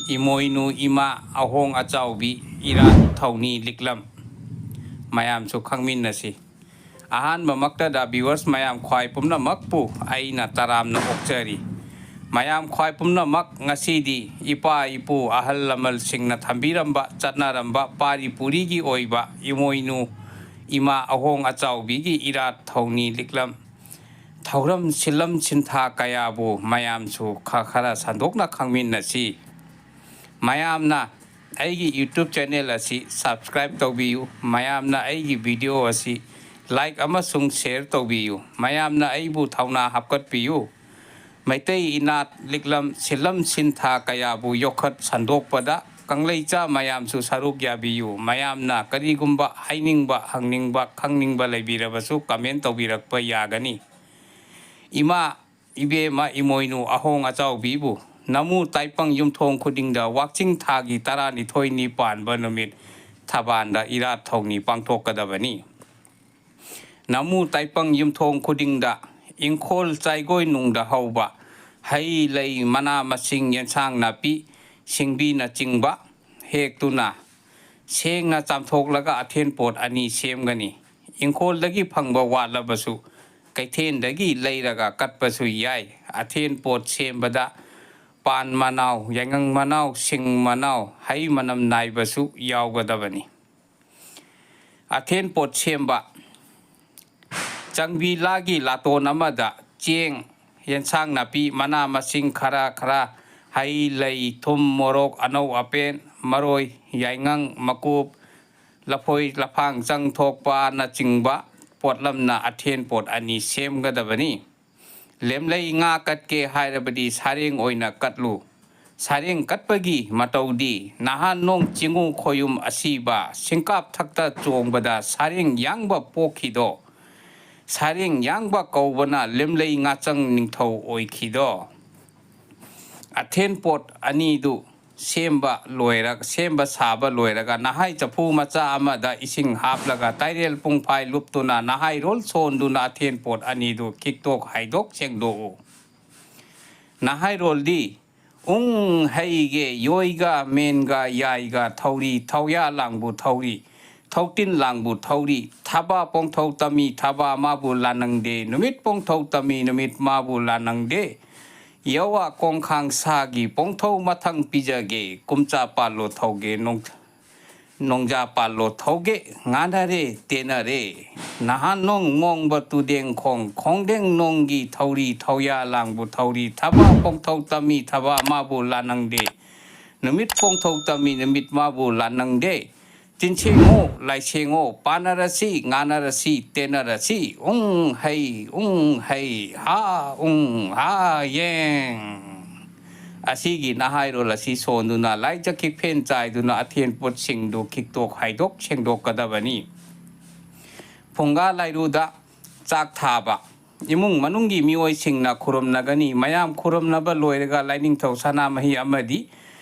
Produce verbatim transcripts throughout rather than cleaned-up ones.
ꯏꯃꯣꯏꯅꯨ ꯏꯃꯥ ꯑꯍꯣꯡ ꯑꯆꯥꯎꯕꯤ ꯏꯔꯥꯠ ꯊꯧꯅꯤ ꯂꯤꯛꯂꯝ꯫ ꯃꯌꯥꯝꯁꯨ ꯈꯪꯃꯤꯟꯅꯁꯤ꯫ ꯑꯍꯥꯟꯕꯃꯛꯇꯗ viewers ꯃꯌꯥꯝ ꯈ꯭ꯋꯥꯏ ꯄꯨꯝꯅꯃꯛꯄꯨ ꯑꯩꯅ ꯇꯔꯥꯝꯅ ꯑꯣꯛꯆꯔꯤ꯫ ꯃꯌꯥꯝ ꯈ꯭ꯋꯥꯏ ꯄꯨꯝꯅꯃꯛ ꯉꯁꯤꯗꯤ ꯏꯄꯥ ꯏꯄꯨ ꯑꯍꯜ ꯂꯃꯟꯁꯤꯡꯅ ꯊꯝꯕꯤꯔꯝꯕ ꯆꯠꯅꯔꯝꯕ ꯄꯥꯔꯤ ꯄꯨꯔꯤꯒꯤ ꯑꯣꯏꯕ ꯏꯃꯣꯏꯅꯨ ꯏꯃꯥ ꯑꯍꯣꯡ ꯑꯆꯥꯎꯕꯤꯒꯤ ꯏꯔꯥꯠ ꯊꯧꯅꯤ ꯂꯤꯛꯂꯝ ꯊꯧꯔꯝ ꯁꯤꯜꯂꯝ ꯁꯤꯟꯊꯥ ꯀꯌꯥꯕꯨ ꯃꯌꯥꯝꯁꯨ ꯈ-, ꯈꯔ ꯁꯟꯗꯣꯛꯅ ꯈꯪꯃꯤꯟꯅꯁꯤ꯫ ꯃꯌꯥꯝꯅ ꯑꯩꯒꯤ YouTube channel ꯑꯁꯤ subscribe ꯇꯧꯕꯤꯌꯨ꯫ ꯃꯌꯥꯝꯅ ꯑꯩꯒꯤ video ꯑꯁꯤ like ꯑꯃꯁꯨꯡ share ꯇꯧꯕꯤꯌꯨ꯫ ꯃꯌꯥꯝꯅ ꯑꯩꯕꯨ ꯊꯧꯅꯥ ꯍꯥꯞꯀꯠꯄꯤꯌꯨ꯫ ꯃꯩꯇꯩ ꯏꯅꯥꯠ ꯂꯤꯛꯂꯝ ꯁꯤꯜꯂꯝ ꯁꯤꯟꯊꯥ ꯀꯌꯥꯕꯨ ꯌꯣꯛꯈꯠ ꯁꯟꯗꯣꯛꯄꯗ ꯀꯪꯂꯩꯆꯥ ꯃꯌꯥꯝꯁꯨ ꯁꯔꯨꯛ ꯌꯥꯕꯤꯌꯨ꯫ ꯃꯌꯥꯝꯅ ꯀꯔꯤꯒꯨꯝꯕ ꯍꯥꯏꯅꯤꯡꯕ, ꯍꯪꯅꯤꯡꯕ, ꯈꯪꯅꯤꯡꯕ ꯂꯩꯕꯤꯔꯕꯁꯨ comment ꯇꯧꯕꯤꯔꯛꯄ ꯌꯥꯒꯅꯤ꯫ ꯏꯃꯥ ꯏꯕꯦꯝꯃ ꯏꯃꯣꯏꯅꯨ ꯑꯍꯣꯡ ꯑꯆꯥꯎꯕꯤꯕꯨ ꯅꯃꯨ ꯇꯥꯏꯄꯪ ꯌꯨꯝꯊꯣꯡ ꯈꯨꯗꯤꯡꯗ ꯋꯥꯛꯆꯤꯡ ꯊꯥꯒꯤ ꯇꯔꯥꯅꯤꯊꯣꯏꯅꯤ ꯄꯥꯟꯕ ꯅꯨꯃꯤꯠ ꯊꯕꯥꯟꯗ ꯏꯔꯥꯠ ꯊꯧꯅꯤ ꯄꯥꯡꯊꯣꯛꯀꯗꯕꯅꯤ꯫ ꯅꯃꯨ ꯇꯥꯏꯄꯪ ꯌꯨꯝꯊꯣꯡ ꯈꯨꯗꯤꯡꯗ ꯏꯪꯈꯣꯜ ꯆꯥꯏꯒꯣꯏ ꯅꯨꯡꯗ ꯍꯧꯕ ꯍꯩ ꯂꯩ ꯃꯅꯥ ꯃꯁꯤꯡ ꯌꯦꯟꯁꯥꯡ ꯅꯥꯄꯤ ꯁꯤꯡꯕꯤꯅꯆꯤꯡꯕ ꯍꯦꯛꯇꯨꯅ ꯁꯦꯡꯅ ꯆꯥꯝꯊꯣꯛꯂꯒ ꯑꯊꯦꯟꯄꯣꯠ ꯑꯅꯤ ꯁꯦꯝꯒꯅꯤ꯫ ꯏꯪꯈꯣꯜꯗꯒꯤ ꯐꯪꯕ ꯋꯥꯠꯂꯕꯁꯨ ꯀꯩꯊꯦꯜꯗꯒꯤ ꯂꯩꯔꯒ ꯀꯠꯄꯁꯨ ꯌꯥꯏ꯫ ꯑꯊꯦꯟꯄꯣꯠ ꯁꯦꯝꯕꯗ ꯄꯥꯟ ꯃꯅꯥꯎ, ꯌꯥꯏꯉꯪ ꯃꯅꯥꯎ, ꯁꯤꯡ ꯃꯅꯥꯎ, ꯍꯩ ꯃꯅꯝ ꯅꯥꯏꯕꯁꯨ ꯌꯥꯎꯒꯗꯕꯅꯤ꯫ ꯑꯊꯦꯟꯄꯣꯠ ꯁꯦꯝꯕ꯫ ꯆꯪꯕꯤ ꯂꯥꯒꯤ ꯂꯥꯇꯣꯟ ꯑꯃꯗ ꯆꯦꯡ, ꯌꯦꯟꯁꯥꯡ ꯅꯥꯄꯤ, ꯃꯅꯥ ꯃꯁꯤꯡ ꯈꯔ ꯈꯔ, ꯍꯩ ꯂꯩ, ꯊꯨꯝ, ꯃꯣꯔꯣꯛ, ꯑꯅꯧ ꯑꯄꯦꯟ, ꯃꯔꯣꯏ, ꯌꯥꯏꯉꯪ, ꯃꯀꯨꯞ, ꯂꯐꯣꯏ, ꯂꯐꯥꯡ ꯆꯪ ꯊꯣꯛꯄꯅꯆꯤꯡꯕ ꯄꯣꯠꯂꯝꯅ ꯑꯊꯦꯟ ꯄꯣꯠ ꯑꯅꯤ ꯁꯦꯝꯒꯗꯕꯅꯤ꯫ ꯂꯦꯝꯂꯩ ꯉꯥ ꯀꯠꯀꯦ ꯍꯥꯏꯔꯕꯗꯤ ꯁꯥꯔꯦꯡ ꯑꯣꯏꯅ ꯀꯠꯂꯨ꯫ ꯁꯥꯔꯦꯡ ꯀꯠꯄꯒꯤ ꯃꯇꯧꯗꯤ ꯅꯍꯥꯟ ꯅꯣꯡ ꯆꯤꯡꯉꯨ ꯈꯣꯌꯨꯝ ꯑꯁꯤꯕ ꯁꯤꯡꯀꯥꯞ ꯊꯛꯇ ꯆꯣꯡꯕꯗ ꯁꯥꯔꯦꯡ ꯌꯥꯡꯕ ꯄꯣꯛꯈꯤꯗꯣ꯫ ꯁꯥꯔꯦꯡ ꯌꯥꯡꯕ ꯀꯧꯕꯅ ꯂꯦꯝꯂꯩ ꯉꯥꯆꯪ ꯅꯤꯡꯊꯧ ꯑꯣꯏꯈꯤꯗꯣ꯫ ꯑꯊꯦꯟ ꯄꯣꯠ ꯑꯅꯤꯗꯨ ꯁꯦꯝꯕ ꯂꯣꯏꯔ-, ꯁꯦꯝꯕ ꯁꯥꯕ ꯂꯣꯏꯔꯒ ꯅꯍꯥꯏ ꯆꯐꯨ ꯃꯆꯥ ꯑꯃꯗ ꯏꯁꯤꯡ ꯍꯥꯞꯂꯒ ꯇꯥꯏꯔꯦꯜ ꯄꯨꯡꯐꯥꯏ ꯂꯨꯞꯇꯨꯅ ꯅꯍꯥꯏꯔꯣꯜ ꯁꯣꯟꯗꯨꯅ ꯑꯊꯦꯟ ꯄꯣꯠ ꯑꯅꯤꯗꯨ ꯈꯤꯛꯇꯣꯛ ꯍꯥꯏꯗꯣꯛ ꯁꯦꯡꯗꯣꯛꯎ꯫ ꯅꯍꯥꯏꯔꯣꯜꯗꯤ ꯎꯪ ꯍꯩꯒꯦ ꯌꯣꯏꯒ ꯃꯦꯟꯒ ꯌꯥꯏꯒ ꯊꯧꯔꯤ ꯊꯧꯌꯥ ꯂꯥꯡꯕꯨ ꯊꯧꯔꯤ ꯊꯧꯇꯤꯟ ꯂꯥꯡꯕꯨ ꯊꯧꯔꯤ ꯊꯕ ꯄꯣꯡꯊꯧ ꯇꯝꯃꯤ ꯊꯕ ꯃꯥꯕꯨ ꯂꯥꯟꯅꯪꯗꯦ ꯅꯨꯃꯤꯠ ꯄꯣꯡꯊꯧ ꯇꯝꯃꯤ ꯅꯨꯃꯤꯠ ꯃꯥꯕꯨ ꯂꯥꯟꯅꯪꯗꯦ ꯌꯋꯥ ꯀꯣꯡꯈꯥꯡ ꯁꯥꯒꯤ ꯄꯣꯡꯊꯧ ꯃꯊꯪ ꯄꯤꯖꯒꯦ ꯀꯨꯝꯆꯥ ꯄꯥꯜꯂꯣ ꯊꯧꯒꯦ ꯅꯣꯡ ꯅꯣꯡꯖꯥ ꯄꯥꯜꯂꯣ ꯊꯧꯒꯦ ꯉꯥꯟꯅꯔꯦ ꯇꯦꯟꯅꯔꯦ ꯅꯍꯥꯟ ꯅꯣꯡ ꯃꯣꯡꯕ ꯇꯨꯗꯦꯡ ꯈꯣꯡ ꯈꯣꯡꯗꯦꯡ ꯅꯣꯡꯒꯤ ꯊꯧꯔꯤ ꯊꯧꯌꯥ ꯂꯥꯡꯕꯨ ꯊꯧꯔꯤ ꯊꯕ ꯄꯣꯡꯊꯧ ꯇꯝꯃꯤ ꯊꯕ ꯃꯥꯕꯨ ꯂꯥꯟꯅꯪꯗꯦ ꯅꯨꯃꯤꯠ ꯄꯣꯡꯊꯧ ꯇꯝꯃꯤ ꯅꯨꯃꯤꯠ ꯃꯥꯕꯨ ꯂꯥꯟꯅꯪꯗꯦ ꯆꯤꯟꯁꯦꯡꯉꯣ ꯂꯥꯏꯁꯦꯡꯉꯣ ꯄꯥꯟꯅꯔꯁꯤ ꯉꯥꯟꯅꯔꯁꯤ ꯇꯦꯟꯅꯔꯁꯤ ꯎꯪ ꯍꯩ ꯎꯪ ꯍꯩ ꯍꯥ ꯎꯪ ꯍꯥ ꯌꯦꯡ ꯑꯁꯤꯒꯤ ꯅꯍꯥꯏꯔꯣꯜ ꯑꯁꯤ ꯁꯣꯟꯗꯨꯅ ꯂꯥꯏꯖ ꯈꯤꯛꯐꯦꯟ ꯆꯥꯏꯗꯨꯅ ꯑꯊꯦꯟ ꯄꯣꯠꯁꯤꯡꯗꯨ ꯈꯤꯛꯇꯣꯛ ꯍꯥꯏꯗꯣꯛ ꯁꯦꯡꯗꯣꯛꯀꯗꯕꯅꯤ꯫ ꯐꯨꯡꯒꯥ ꯂꯥꯏꯔꯨꯗ ꯆꯥꯛ ꯊꯥꯕ꯫ ꯏꯃꯨꯡ ꯃꯅꯨꯡꯒꯤ ꯃꯤꯑꯣꯏꯁꯤꯡꯅ ꯈꯨꯔꯨꯝꯅꯒꯅꯤ꯫ ꯃꯌꯥꯝ ꯈꯨꯔꯨꯝꯅꯕ ꯂꯣꯏꯔꯒ ꯂꯥꯏꯅꯤꯡꯊꯧ ꯁꯅꯥꯃꯍꯤ ꯑꯃꯗꯤ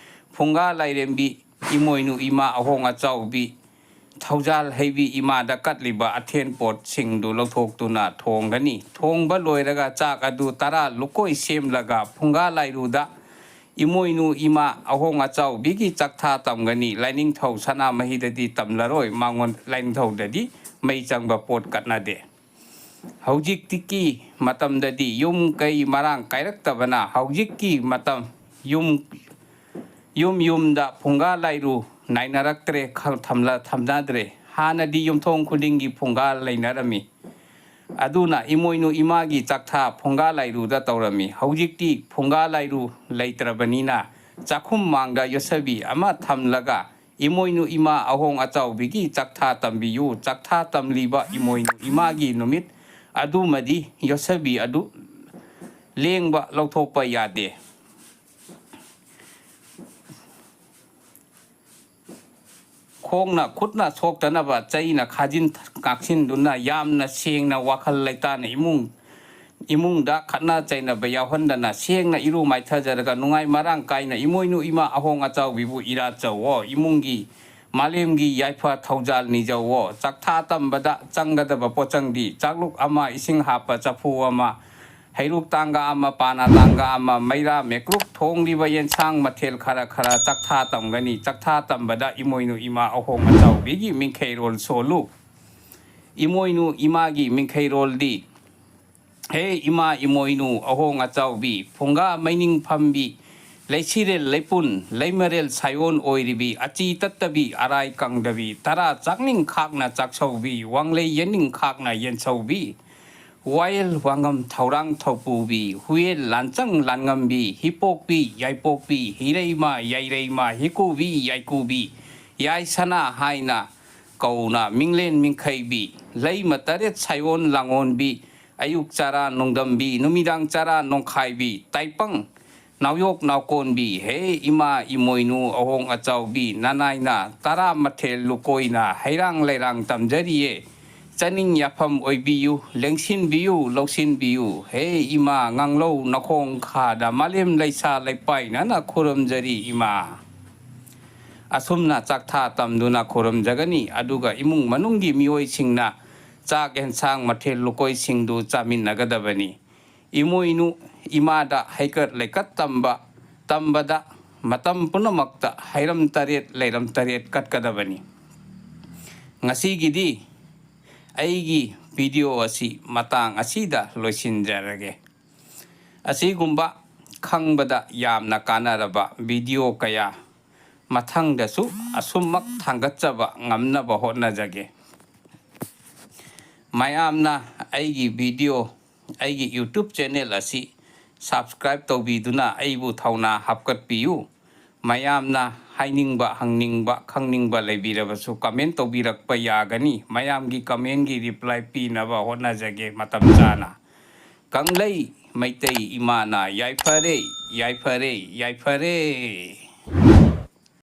ꯐꯨꯡꯒꯥ ꯂꯥꯏꯔꯦꯝꯕꯤ ꯏꯃꯣꯏꯅꯨ ꯏꯃꯥ ꯑꯍꯣꯡ ꯑꯆꯥꯎꯕꯤ ꯊꯧꯖꯥꯜ ꯍꯩꯕꯤ ꯏꯃꯥꯗ ꯀꯠꯂꯤꯕ ꯑꯊꯦꯟ ꯄꯣꯠꯁꯤꯡꯗꯨ ꯂꯧꯊꯣꯛꯇꯨꯅ ꯊꯣꯡꯒꯅꯤ꯫ ꯊꯣꯡꯕ ꯂꯣꯏꯔꯒ ꯆꯥꯛ ꯑꯗꯨ ꯇꯔꯥ ꯂꯨꯀꯣꯏ ꯁꯦꯝꯂꯒ ꯐꯨꯡꯒꯥ ꯂꯥꯏꯔꯨꯗ ꯏꯃꯣꯏꯅꯨ ꯏꯃꯥ ꯑꯍꯣꯡ ꯑꯆꯥꯎꯕꯤꯒꯤ ꯆꯥꯛꯊꯥ ꯇꯝꯒꯅꯤ꯫ ꯂꯥꯏꯅꯤꯡꯊꯧ ꯁꯅꯥꯃꯍꯤꯗꯗꯤ ꯇꯝꯂꯔꯣꯏ, ꯃꯉꯣꯟ ꯂꯥꯏꯅꯤꯡꯊꯧꯗꯗꯤ ꯃꯩ ꯆꯪꯕ ꯄꯣꯠ ꯀꯠꯅꯗꯦ꯫ ꯍꯧꯖꯤꯛꯇꯤꯀꯤ ꯃꯇꯝꯗꯗꯤ ꯌꯨꯝ ꯀꯩ ꯃꯔꯥꯡ ꯀꯥꯏꯔꯛꯇꯕꯅ ꯍꯧꯖꯤꯛꯀꯤ ꯃꯇꯝ ꯌꯨꯝ ꯌꯨꯝ ꯌꯨꯝꯗ ꯐꯨꯡꯒꯥ ꯂꯥꯏꯔꯨ ꯅꯥꯏꯅꯔꯛꯇ꯭ꯔꯦ, ꯈ-, ꯊꯝꯂ-, ꯊꯝꯅꯗ꯭ꯔꯦ꯫ ꯍꯥꯟꯅꯗꯤ ꯌꯨꯝꯊꯣꯡ ꯈꯨꯗꯤꯡꯒꯤ ꯐꯨꯡꯒꯥ ꯂꯩꯅꯔꯝꯃꯤ꯫ ꯑꯗꯨꯅ ꯏꯃꯣꯏꯅꯨ ꯏꯃꯥꯒꯤ ꯆꯥꯛꯊꯥ ꯐꯨꯡꯒꯥ ꯂꯥꯏꯔꯨꯗ ꯇꯧꯔꯝꯃꯤ꯫ ꯍꯧꯖꯤꯛꯇꯤ ꯐꯨꯡꯒꯥ ꯂꯥꯏꯔꯨ ꯂꯩꯇ꯭ꯔꯕꯅꯤꯅ ꯆꯥꯛꯈꯨꯝ ꯃꯥꯡꯗ ꯌꯣꯠꯁꯕꯤ ꯑꯃ ꯊꯝꯂꯒ ꯏꯃꯣꯏꯅꯨ ꯏꯃꯥ ꯑꯍꯣꯡ ꯑꯆꯥꯎꯕꯤꯒꯤ ꯆꯥꯛꯊꯥ ꯇꯝꯕꯤꯌꯨ꯫ ꯆꯥꯛꯊꯥ ꯇꯝꯂꯤꯕ ꯏꯃꯣꯏꯅꯨ ꯏꯃꯥꯒꯤ ꯅꯨꯃꯤꯠ ꯑꯗꯨꯃꯗꯤ ꯌꯣꯠꯁꯕꯤ ꯑꯗꯨ ꯂꯦꯡꯕ ꯂꯧꯊꯣꯛꯄ ꯌꯥꯗꯦ꯫ ꯈꯣꯡꯅ ꯈꯨꯠꯅ ꯁꯣꯛꯇꯅꯕ ꯆꯩꯅ ꯈꯥꯖꯤꯟ ꯉꯥꯛꯁꯤꯟꯗꯨꯅ ꯌꯥꯝꯅ ꯁꯦꯡꯅ ꯋꯥꯈꯜ ꯂꯩꯇꯥꯅ ꯏꯃꯨꯡ ꯏꯃꯨꯡꯗ ꯈꯠꯅ ꯆꯩꯅꯕ ꯌꯥꯎꯍꯟꯗꯅ ꯁꯦꯡꯅ ꯏꯔꯨ ꯃꯥꯏꯊꯖꯔꯒ ꯅꯨꯡꯉꯥꯏ ꯃꯔꯥꯡ ꯀꯥꯏꯅ ꯏꯃꯣꯏꯅꯨ ꯏꯃꯥ ꯑꯍꯣꯡ ꯑꯆꯥꯎꯕꯤꯕꯨ ꯏꯔꯥꯠꯆꯧꯋꯣ꯫ ꯏꯃꯨꯡꯒꯤ ꯃꯥꯂꯦꯝꯒꯤ ꯌꯥꯏꯐ ꯊꯧꯖꯥꯜ ꯅꯤꯖꯧꯋꯣ꯫ ꯆꯥꯛꯊꯥ ꯇꯝꯕꯗ ꯆꯪꯒꯗꯕ ꯄꯣꯠꯆꯪꯗꯤ ꯆꯥꯛꯂꯨꯛ ꯑꯃ, ꯏꯁꯤꯡ ꯍꯥꯞꯄ ꯆꯐꯨ ꯑꯃ, ꯍꯩꯔꯨꯛ ꯇꯥꯡꯒ ꯑꯃ, ꯄꯥꯅ ꯇꯥꯡꯒ ꯑꯃ, ꯃꯩꯔꯥ ꯃꯦꯀ꯭ꯔꯨꯛ, ꯊꯣꯡꯂꯤꯕ ꯌꯦꯟꯁꯥꯡ ꯃꯊꯦꯜ ꯈꯔ ꯈꯔ ꯆꯥꯛꯊꯥ ꯇꯝꯒꯅꯤ꯫ ꯆꯥꯛꯊꯥ ꯇꯝꯕꯗ ꯏꯃꯣꯏꯅꯨ ꯏꯃꯥ ꯑꯍꯣꯡ ꯑꯆꯥꯎꯕꯤꯒꯤ ꯃꯤꯡꯈꯩꯔꯣꯜ ꯁꯣꯜꯂꯨ꯫ ꯏꯃꯣꯏꯅꯨ ꯏꯃꯥꯒꯤ ꯃꯤꯡꯈꯩꯔꯣꯜꯗꯤ: ꯍꯦ ꯏꯃꯥ ꯏꯃꯣꯏꯅꯨ ꯑꯍꯣꯡ ꯑꯆꯥꯎꯕꯤ, ꯐꯨꯡꯒꯥ ꯃꯩꯅꯤꯡ ꯐꯝꯕꯤ, ꯂꯩꯁꯤꯔꯦꯜ ꯂꯩꯄꯨꯟ, ꯂꯩꯃꯔꯦꯜ ꯁꯥꯏꯑꯣꯟ ꯑꯣꯏꯔꯤꯕꯤ, ꯑꯆꯤ ꯇꯠꯇꯕꯤ, ꯑꯔꯥꯏ ꯀꯪꯗꯕꯤ, ꯇꯔꯥ ꯆꯥꯛꯅꯤꯡ ꯈꯥꯛꯅ ꯆꯥꯛꯁꯧꯕꯤ, ꯋꯥꯡꯂꯩ ꯌꯦꯟꯅꯤꯡ ꯈꯥꯛꯅ ꯌꯦꯟꯁꯧꯕꯤ, ꯋꯥꯌꯦꯜ ꯋꯥꯉꯝ ꯊꯧꯔꯥꯡ ꯊꯧꯄꯨꯕꯤ, ꯍꯨꯌꯦꯜ ꯂꯥꯟꯆꯪ ꯂꯥꯟꯉꯝꯕꯤ, ꯍꯤꯄꯣꯛꯄꯤ ꯌꯥꯏꯄꯣꯛꯄꯤ, ꯍꯤꯔꯩꯃ ꯌꯥꯏꯔꯩꯃ, ꯍꯤꯀꯨꯕꯤ ꯌꯥꯏꯀꯨꯕꯤ, ꯌꯥꯏꯁꯅꯥ ꯍꯥꯏꯅ ꯀꯧꯅ ꯃꯤꯡꯂꯦꯟ ꯃꯤꯡꯈꯩꯕꯤ, ꯂꯩꯃ ꯇꯔꯦꯠ ꯁꯥꯏꯑꯣꯟ ꯂꯥꯡꯑꯣꯟꯕꯤ, ꯑꯌꯨꯛ ꯆꯔꯥ ꯅꯣꯡꯗꯝꯕꯤ, ꯅꯨꯃꯤꯗꯥꯡ ꯆꯔꯥ ꯅꯣꯡꯈꯥꯏꯕꯤ, ꯇꯥꯏꯄꯪ ꯅꯥꯎꯌꯣꯛ ꯅꯥꯎꯀꯣꯟꯕꯤ, ꯍꯦ ꯏꯃꯥ ꯏꯃꯣꯏꯅꯨ ꯑꯍꯣꯡ ꯑꯆꯥꯎꯕꯤ, ꯅꯅꯥꯏꯅ ꯇꯔꯥ ꯃꯊꯦꯜ ꯂꯨꯀꯣꯏꯅ ꯍꯩꯔꯥꯡ ꯂꯩꯔꯥꯡ ꯇꯝꯖꯔꯤꯌꯦ꯫ ꯆꯥꯅꯤꯡ ꯌꯥꯐꯝ ꯑꯣꯏꯕꯤꯌꯨ, ꯂꯦꯡꯁꯤꯟꯕꯤꯌꯨ, ꯂꯧꯁꯤꯟꯕꯤꯌꯨ꯫ ꯍꯦ ꯏꯃꯥ ꯉꯥꯡꯂꯧ ꯅꯈꯣꯡ ꯈꯥꯗ ꯃꯥꯂꯦꯝ ꯂꯩꯁꯥ ꯂꯩꯄꯥꯏꯅꯅ ꯈꯨꯔꯨꯝꯖꯔꯤ ꯏꯃꯥ꯫ ꯑꯁꯨꯝꯅ ꯆꯥꯛꯊꯥ ꯇꯝꯗꯨꯅ ꯈꯨꯔꯨꯝꯖꯒꯅꯤ꯫ ꯑꯗꯨꯒ ꯏꯃꯨꯡ ꯃꯅꯨꯡꯒꯤ ꯃꯤꯑꯣꯏꯁꯤꯡꯅ ꯆꯥꯛ ꯑꯦꯟꯁꯥꯡ ꯃꯊꯦꯜ ꯂꯨꯀꯣꯏꯁꯤꯡꯗꯨ ꯆꯥꯃꯤꯟꯅꯒꯗꯕꯅꯤ꯫ ꯏꯃꯣꯏꯅꯨ ꯏꯃꯥꯗ ꯍꯩꯀꯠ ꯂꯩꯀꯠ ꯇꯝꯕ, ꯇꯝꯕꯗ ꯃꯇꯝ ꯄꯨꯝꯅꯃꯛꯇ ꯍꯩꯔꯝ ꯇꯔꯦꯠ ꯂꯩꯔꯝ ꯇꯔꯦꯠ ꯀꯠꯀꯗꯕꯅꯤ꯫ ꯉꯁꯤꯒꯤꯗꯤ ꯑꯩꯒꯤ ꯚꯤꯗꯤꯑꯣ ꯑꯁꯤ ꯃꯇꯥꯡ ꯑꯁꯤꯗ ꯂꯣꯏꯁꯤꯟꯖꯔꯒꯦ꯫ ꯑꯁꯤꯒꯨꯝꯕ ꯈꯪꯕꯗ ꯌꯥꯝꯅ ꯀꯥꯟꯅꯔꯕ ꯚꯤꯗꯤꯑꯣ ꯀꯌꯥ ꯃꯊꯪꯗꯁꯨ ꯑꯁꯨꯝꯃꯛ ꯊꯥꯡꯒꯠꯆꯕ ꯉꯝꯅꯕ ꯍꯣꯠꯅꯖꯒꯦ꯫ ꯃꯌꯥꯝꯅ ꯑꯩꯒꯤ ꯚꯤꯗꯤꯑꯣ, ꯑꯩꯒꯤ YouTube ꯆꯦꯅꯦꯜ ꯑꯁꯤ subscribe ꯇꯧꯕꯤꯗꯨꯅ ꯑꯩꯕꯨ ꯊꯧꯅꯥ ꯍꯥꯞꯀꯠꯄꯤꯌꯨ꯫ ꯃꯌꯥꯝꯅ ꯍꯥꯏꯅꯤꯡꯕ, ꯍꯪꯅꯤꯡꯕ, ꯈꯪꯅꯤꯡꯕ ꯂꯩꯕꯤꯔꯕꯁꯨ comment ꯇꯧꯕꯤꯔꯛꯄ ꯌꯥꯒꯅꯤ꯫ ꯃꯌꯥꯝꯒꯤ commentꯀꯤ reply ꯄꯤꯅꯕ ꯍꯣꯠꯅꯖꯒꯦ ꯃꯇꯝ ꯆꯥꯅ꯫ ꯀꯪꯂꯩ ꯃꯩꯇꯩ ꯏꯃꯥꯅ ꯌꯥꯏꯐꯔꯦ, ꯌꯥꯏꯐꯔꯦ, ꯌꯥꯏꯐꯔꯦ꯫